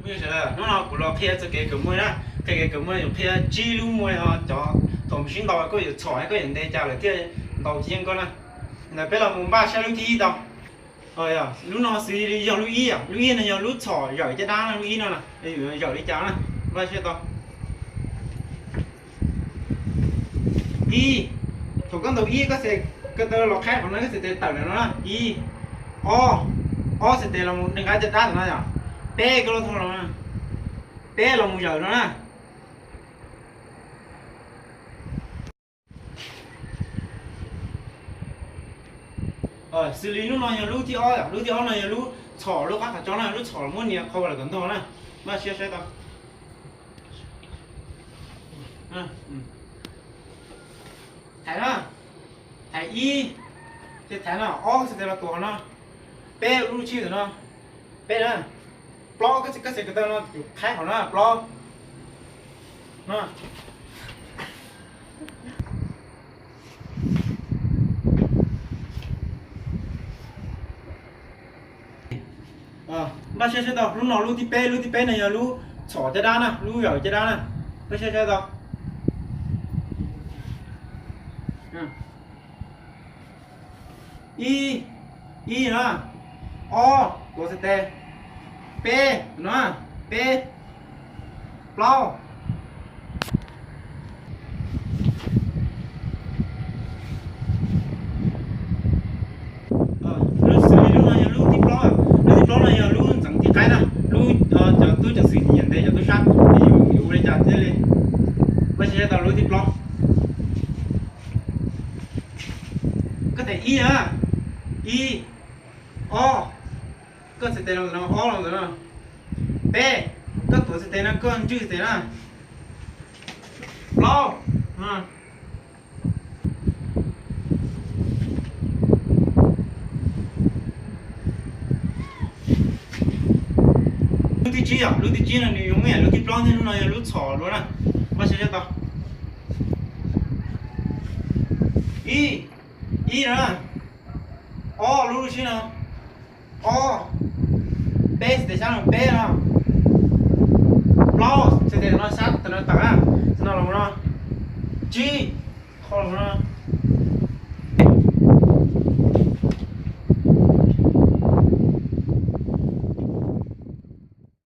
Sawv daws, hnub no kuv los qhia txoj kev kawm muaj na, qhia kev kawm muaj yuav qhia tsib lub muaj cov thaum sib ntaus koj yuav txhom koj yuav ntes cas lawm thiaj ntaus tsis yeej koj na. Ntawd peb los mus npaj saib lub thib ib tau. Lub no xws li yog lub ib, lub ib no yog lub txhom zawm caj dab na, lub ib no na, zawm li cas na, npaj saib tau. Ib, thaum koj ntaus ib koj xes ko taw los qhaib qhov no koj xes tes tawm ntawm no na, ib, ob, ob xes tes los mus nqaib caj dab ntawm no yom, peb koj lub thau los, peb los mus zawm no na. Xws li lub no yog lub thib ob, lub thib ob no yog lub txhom lub qab qhov tso na, lub txhom muab nias qhau lawm kom ntog na. Npaj siab saib tau. Thaiv na, thaiv ib, ces thaiv no, ob xes tes los tuav qhov no, peb lub tsib ntawm no, peb na, plaub koj xes, koj xes ko taw no yus qhaib qhov no plaub. Npaj siab saib tau, lub no lub thib peb, lub thib peb no yog lub txhom caj dab na, lub zawm caj dab na. Npaj siab saib tau. Ib, ib no, ob, tuav xes tes, peb no, peb, plaub. Lub xws li lub no yog lub thib plaub, lub thib plaub no yog lub ntxeev thib qaib na, lub cov tub ceev xwm nyiam ntes cov tub sab, yus ua li cas thiaj li. Npaj siab saib tau lub thib plaub. Koj thaiv ib na, ib, ob, koj xes tes los ntawm no, ob los ntawm no, peb, koj tuav xes tes no koj ntswj xes tes na, plaub. Lub thib tsib yom, lub thib tsib no nws yuav muaj yam lub thib plaub thiab lub no yog lub txhom dua na. Npaj siab saib tau. Ib, ib no na, ob lub lub tsib no, ob, peb xes tes sab no peb no, plaub xes tes no sab tes no tawm na, no los no, tsib, qhov los no,